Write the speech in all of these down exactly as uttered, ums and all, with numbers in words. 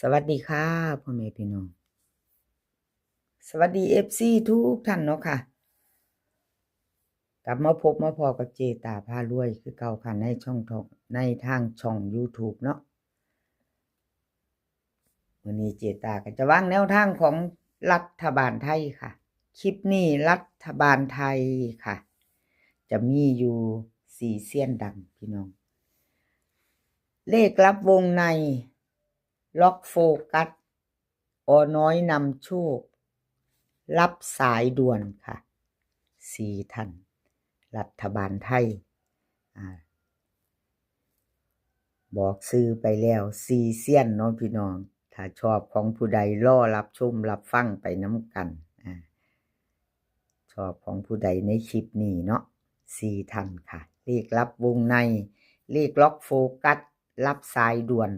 สวัสดีค่ะ พ่อแม่พี่น้อง สวัสดี เอฟซี ทุกท่านเนาะค่ะ กลับมาพบมาพ้อกับเจตาพารวยคือเก่าค่ะ ในช่องทอง ในทางช่อง YouTube เนาะ มื้อนี้เจตาก็จะวางแนวทางของรัฐบาลไทยค่ะ คลิปนี้รัฐบาลไทยค่ะ จะมีอยู่สี่เสี้ยนดังพี่น้อง เลขลับวงใน ล็อกโฟกัส อ.น้อยนำโชค รับสายด่วนค่ะ สี่ท่าน รัฐบาลไทย อ่า บอกชื่อไปแล้วสี่เสี้ยนเนาะพี่น้อง ถ้าชอบของผู้ใดรอรับชมรับฟังไปนำกัน อ่า ชอบของผู้ใดในคลิปนี้เนาะ สี่ท่านค่ะ เลขลับวงใน เลขล็อกโฟกัส รับสายด่วน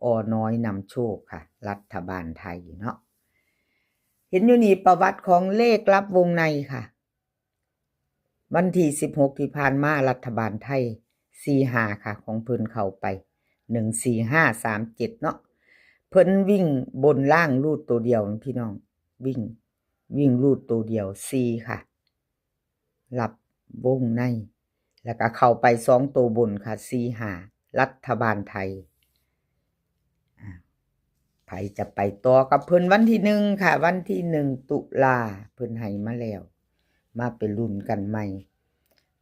อ.น้อยนำโชคค่ะ รัฐบาลไทยเนาะ เห็นอยู่นี่ประวัติของเลขลับวงในค่ะ วันที่สิบหกที่ผ่านมารัฐบาลไทย สี่ห้าค่ะ ของเพิ่นเข้าไป หนึ่งสี่ห้าสามเจ็ดเนาะ เพิ่นวิ่งบนล่างรูดตัวเดียวพี่น้อง วิ่ง วิ่งรูดตัวเดียว สี่ค่ะ ลับวงใน แล้วก็เข้าไปสองตัวบนค่ะ สี่ห้า รัฐบาลไทย อ่า ไผจะไปต่อกับเพิ่นวันที่หนึ่งค่ะ วันที่หนึ่งตุลา เพิ่นให้มาแล้ว มาไปลุ้นกันใหม่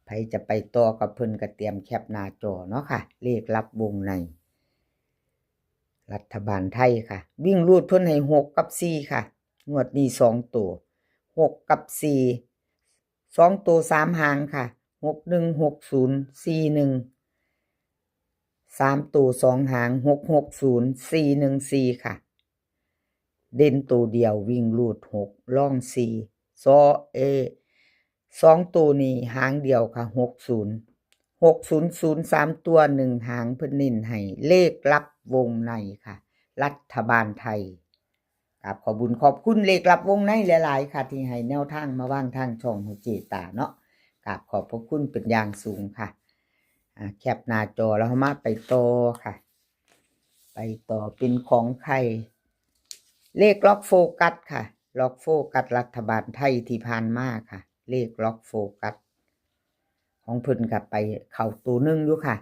ไผจะไปต่อกับเพิ่นก็เตรียมแคปหน้าจอเนาะค่ะ เลขลับวงใน รัฐบาลไทยค่ะ วิ่งรูดเพิ่นให้หกกับสี่ค่ะ งวดนี้สองตัว หกกับสี่ สองตัวสามหางค่ะ หกหนึ่ง หกศูนย์ สี่หนึ่ง สามตัวสองหาง หกหกศูนย์ สี่หนึ่งสี่ ค่ะ เด่นตัวเดียววิ่งรูดหก รองสี่ ซอ เอ สองตัวนี้หางเดียวค่ะ หกศูนย์ หกศูนย์ศูนย์ สามตัวหนึ่งหาง เพิ่นเน้นให้เลขลับวงในค่ะ รัฐบาลไทย กราบขอบบุญขอบคุณเลขลับวงในหลายๆค่ะ ที่ให้แนวทางมาวางทางช่องให้เจตาเนาะ กราบขอบพระคุณเป็นอย่างสูงค่ะ อ่า แคปหน้าจอแล้วเรามาไปต่อค่ะ ไปต่อเป็นของใคร เลขล็อกโฟกัสค่ะ ล็อกโฟกัสรัฐบาลไทยที่ผ่านมาค่ะ เลขล็อกโฟกัส ของเพิ่นก็ไปเข้าตัวหนึ่งอยู่ค่ะ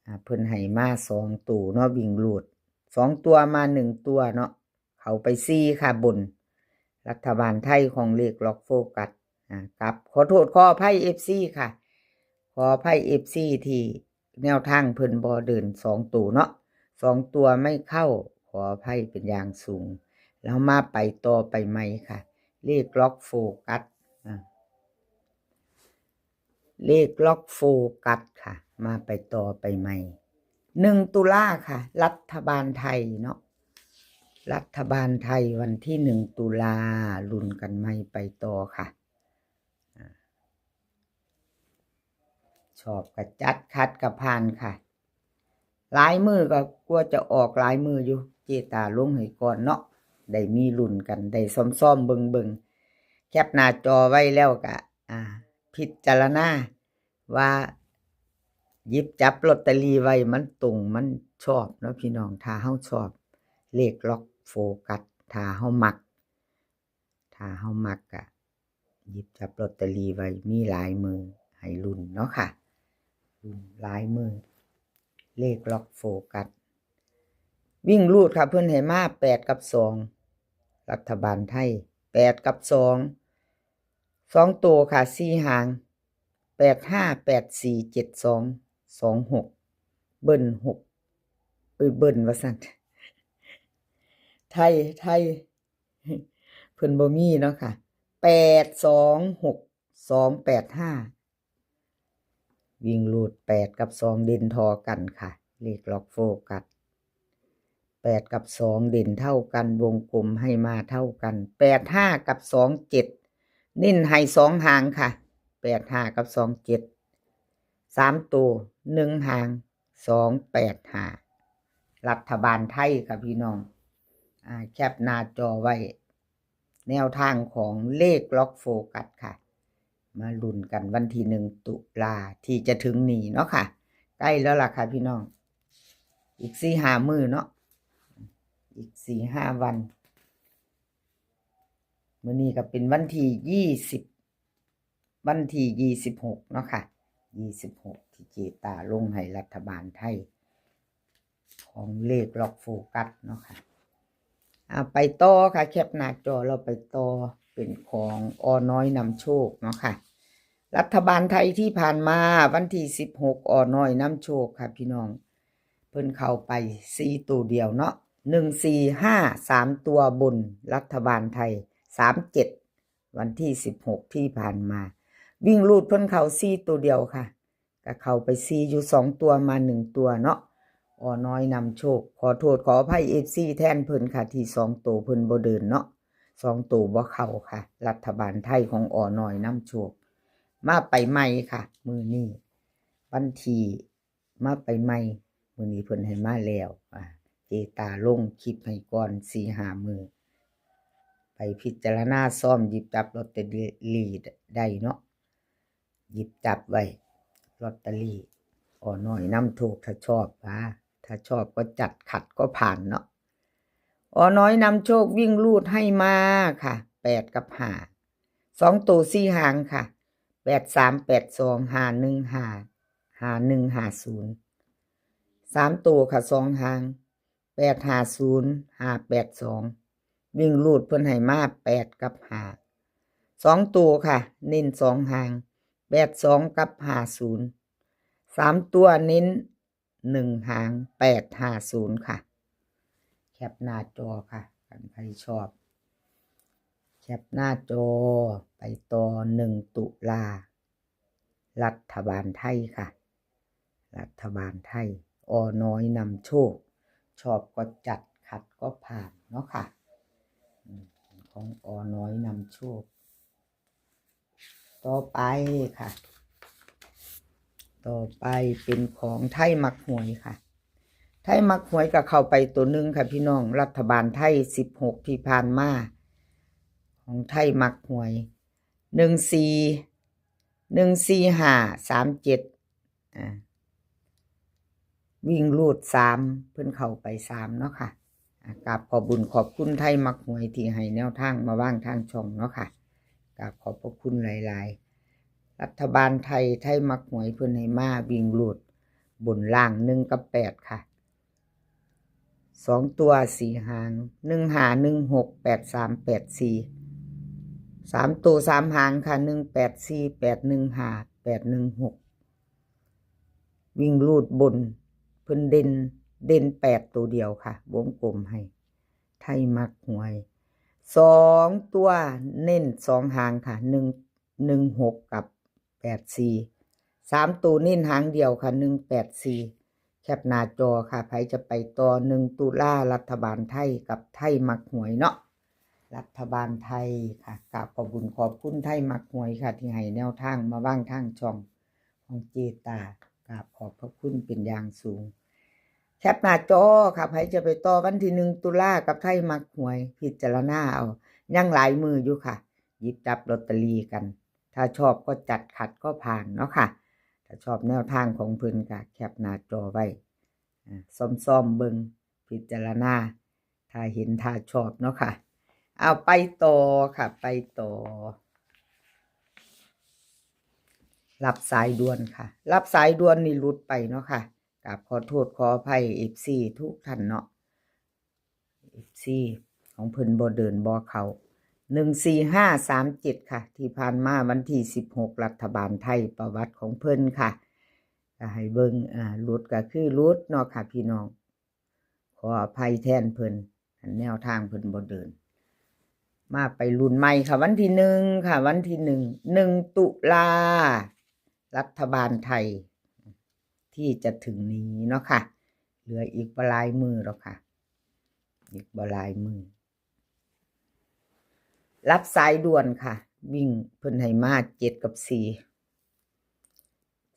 อ่า เพิ่นให้มาสองตัวเนาะ วิ่งรูด สองตัวมาหนึ่งตัวเนาะ เข้าไปสี่ค่ะบน รัฐบาลไทยของเลขล็อกโฟกัส อ่า ครับ ขอโทษขออภัย เอฟซี ค่ะ ขออภัย เอฟซี ที่แนวทางเพิ่นบ่เดินสองตัวเนาะ สองตัวไม่เข้า ขออภัยเป็นอย่างสูง แล้วมาไปต่อไปใหม่ค่ะ เลขล็อกโฟกัส อ่า เลขล็อกโฟกัสค่ะ มาไปต่อไปใหม่ หนึ่งตุลาค่ะ รัฐบาลไทยเนาะ รัฐบาลไทยวันที่หนึ่งตุลา ลุ้นกันใหม่ไปต่อค่ะ อ่า ชอบกะจัด ขัดกะผ่านค่ะ หลายมื้อก็กลัวจะออกหลายมื้ออยู่ เจตาลงให้ก่อนเนาะ ได้มีลุ้นกัน ได้ซ้อมๆเบิ่งๆ แคปหน้าจอไว้แล้วกะ อ่า พิจารณาว่าหยิบจับลอตเตอรี่ไว้มันตรงมันชอบเนาะพี่น้อง ถ้าเฮาชอบเลขล็อกโฟกัส ถ้าเฮามัก ถ้าเฮามักกะหยิบจับลอตเตอรี่ไว้ มีหลายมื้อให้ลุ้นเนาะค่ะ ลุ้นหลายมื้อ เลขล็อกโฟกัส วิ่งรูดค่ะ เพิ่นให้มาแปดกับสอง รัฐบาลไทย แปดกับสอง สองตัวค่ะ สี่หาง แปดห้า แปดสี่ เจ็ดสอง สองหก เบิ้ลหก เอ้ย เบิ้ลว่าซั่น ไทย ไทย เพิ่นบ่มีเนาะค่ะ แปดสองหก สองแปดห้า วิ่งรูดแปดกับสองเด่นท่อกันค่ะ เลขล็อกโฟกัส แปดกับสองเด่นเท่ากัน วงกลมให้มาเท่ากัน แปดห้า กับ สองเจ็ด เน้นให้สองหางค่ะ แปดห้า กับ สองเจ็ด สามตัว หนึ่งหาง สองแปดห้า รัฐบาลไทยค่ะพี่น้อง อ่า แคปหน้าจอไว้ แนวทางของเลขล็อกโฟกัสค่ะ มาลุ้นกันวันที่หนึ่งตุลาที่จะถึงนี้เนาะค่ะ ใกล้แล้วล่ะค่ะพี่น้อง อีกสี่ห้ามื้อเนาะ อี อีกสี่ห้าวัน มื้อนี้ก็เป็นวันที่ยี่สิบ วันที่ยี่สิบหกเนาะค่ะ ยี่สิบหก ที่เจตาลงให้รัฐบาลไทย ของเลขล็อกโฟกัสเนาะค่ะ อ่า ไปต่อค่ะ แคปหน้าจอเราไปต่อ เป็นของอน้อยนำโชคเนาะค่ะ รัฐบาลไทยที่ผ่านมาวันที่สิบหก อน้อยนำโชคค่ะพี่น้อง เพิ่นเข้าไปสี่ตัวเดียวเนาะ หนึ่งสี่ห้า สามตัวบน รัฐบาลไทย สามเจ็ด วันที่สิบหก ที่ผ่านมา วิ่งรูดเพิ่นเข้าสี่ตัวเดียวค่ะ ก็เข้าไปสี่อยู่สองตัวมาหนึ่งตัวเนาะ อน้อยนำโชค ขอโทษขออภัย เอฟซี แทนเพิ่นค่ะ ที่สองตัวเพิ่นบ่เดินเนาะ สองตัวบ่เข้าค่ะ รัฐบาลไทยของอน้อยนำโชค มาไปใหม่ค่ะ มื้อนี้ วันที่ มาไปใหม่ มื้อนี้เพิ่นให้มาแล้ว อ่า เจตาลงคลิปให้ก่อนสี่ห้ามื้อ ไปพิจารณาซ่อมหยิบจับลอตเตอรี่ได้เนาะ หยิบจับไว้ ลอตเตอรี่ อน้อยนำโชค ถ้าชอบว่า ถ้าชอบก็จัด ขัดก็ผ่านเนาะ อน้อยนำโชควิ่งรูดให้มาค่ะ แปดกับห้า สองตัวสี่หางค่ะ แปดสาม แปดสอง ห้าหนึ่งห้า ห้าหนึ่งห้าศูนย์ สามตัวค่ะ สองหาง แปดห้าศูนย์ ห้าแปดสอง วิ่งรูดเพิ่นให้มาแปดกับห้า สองตัวค่ะ เน้นสองหาง แปดสอง กับห้าศูนย์ สามตัวเน้นหนึ่งหาง แปดห้าศูนย์ ค่ะ แคปหน้าจอค่ะ คันใครชอบ แคปหน้าจอ ไปต่อ หนึ่งตุลา รัฐบาลไทยค่ะ รัฐบาลไทย อน้อยนำโชค ชอบก็จัด ขัดก็ผ่านเนาะค่ะ อืม ของอน้อยนำโชค ต่อไปค่ะ ต่อไปเป็นของไทยมักหวยค่ะ ไทยมักหวยก็เข้าไปตัวหนึ่งค่ะพี่น้อง รัฐบาลไทยสิบหกที่ผ่านมา ของไทยมักหวย หนึ่งสี่ หนึ่งสี่ห้า สามเจ็ด อ่า วิ่งรูดสาม เพิ่นเข้าไปสามเนาะค่ะ อ่า กราบขอบบุญขอบคุณไทยมักหวยที่ให้แนวทางมาวางทางช่องเนาะค่ะ กราบขอบพระคุณหลายๆ รัฐบาลไทย ไทยมักหวยเพิ่นให้มาวิ่งรูดบนล่าง หนึ่งกับแปดค่ะ สองตัวสี่หาง หนึ่งห้า หนึ่งหก แปดสาม แปดสี่ สามตัวสามหางค่ะ หนึ่งแปดสี่ แปดหนึ่งห้า แปดหนึ่งหก วิ่งรูดบน เพิ่นเด่น เด่นแปดตัวเดียวค่ะ วงกลมให้ ไทยมักหวย สองตัวเน้นสองหางค่ะ หนึ่ง หนึ่งหก กับ แปดสี่ สามตัวเน้นหางเดียวค่ะ หนึ่งแปดสี่ แคปหน้าจอค่ะ ไผจะไปต่อ หนึ่งตุลา รัฐบาลไทยกับไทยมักหวยเนาะ รัฐบาลไทยค่ะ กราบขอบบุญขอบคุณไทยมักหวยค่ะ ที่ให้แนวทางมาวางทางช่องของเจตา กราบขอบพระคุณเป็นอย่างสูง แคปหน้าจอค่ะ ไผจะไปต่อวันที่หนึ่งตุลากับไทยมักหวย พิจารณาเอา ยังหลายมื้ออยู่ค่ะ หยิบจับลอตเตอรี่กัน ถ้าชอบก็จัด ขัดก็ผ่านเนาะค่ะ ถ้าชอบแนวทางของเพิ่นก็แคปหน้าจอไว้ อ่า ซ่อมๆเบิ่ง พิจารณา ถ้าเห็นถ้าชอบเนาะค่ะ เอาไปต่อค่ะ ไปต่อ รับสายด่วนค่ะ รับสายด่วนนี่หลุดไปเนาะค่ะ กราบขอโทษขออภัย เอฟซี ทุกท่านเนาะ เอฟซี ของเพิ่นบ่เดินบ่เข้า หนึ่งสี่ห้าสามเจ็ดค่ะ ที่ผ่านมาวันที่สิบหก รัฐบาลไทย ประวัติของเพิ่นค่ะ ก็ให้เบิ่ง อ่า หลุดก็คือหลุดเนาะค่ะพี่น้อง ขออภัยแทนเพิ่น อันแนวทางเพิ่นบ่เดิน มาไปรุ่นใหม่ค่ะ วันที่หนึ่งค่ะ วันที่หนึ่ง หนึ่งตุลา รัฐบาลไทย ที่จะถึงนี้เนาะค่ะ เหลืออีกบ่หลายมื้อแล้วค่ะ อีกบ่หลายมื้อ รับสายด่วนค่ะ วิ่งเพิ่นให้มาเจ็ดกับสี่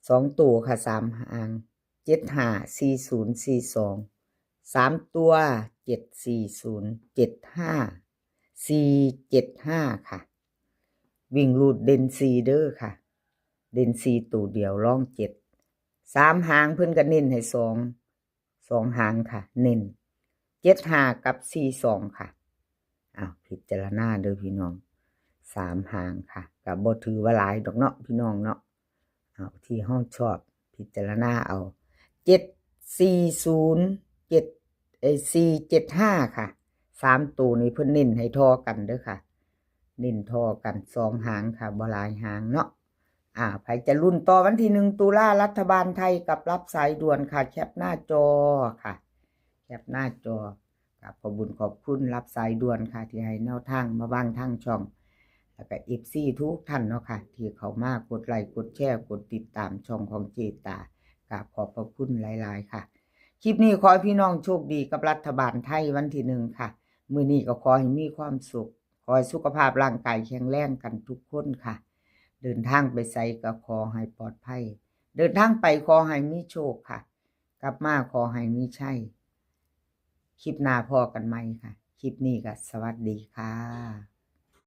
สองตัวค่ะ สามหาง เจ็ดห้า สี่ศูนย์ สี่สอง สามตัว เจ็ดสี่ศูนย์ เจ็ดห้า สี่เจ็ดห้า ค่ะ วิ่งรูดเด่นสี่เด้อค่ะ เด่นสี่ตัวเดียว รองเจ็ด สามหางเพิ่นก็เน้นให้สอง สองหางค่ะ เน้น เจ็ดห้า กับ สี่สอง ค่ะ อ้าว พิจารณาเด้อพี่น้อง สามหางค่ะ ก็บ่ถือว่าหลายดอกเนาะพี่น้องเนาะ เอาที่เฮาชอบ พิจารณาเอา เจ็ดสี่ศูนย์ เจ็ด เอ้ย สี่เจ็ดห้า ค่ะ สามตัวนี้เพิ่นเน้นให้ท่อกันเด้อค่ะ เน้นท่อกันสองหางค่ะ บ่หลายหางเนาะ อ่า ไผจะลุ้นต่อวันที่หนึ่งตุลา รัฐบาลไทยกับรับสายด่วนค่ะ แคปหน้าจอค่ะ แคปหน้าจอ กับขอบบุญขอบคุณรับสายด่วนค่ะ ที่ให้แนวทางมาบ้างทางช่อง แล้วก็ เอฟซี ทุกท่านเนาะค่ะ ที่เข้ามากดไลค์กดแชร์กดติดตามช่องของเจตา กราบขอบพระคุณหลายๆค่ะ คลิปนี้ขอให้พี่น้องโชคดีกับรัฐบาลไทยวันที่หนึ่งค่ะ มื้อนี้ก็ขอให้มีความสุข ขอให้สุขภาพร่างกายแข็งแรงกันทุกคนค่ะ เดินทางไปไสก็ขอให้ปลอดภัย เดินทางไปขอให้มีโชคค่ะ กลับมาขอให้มีชัย คลิปหน้าพ้อกันใหม่ค่ะ คลิปนี้ก็สวัสดีค่ะ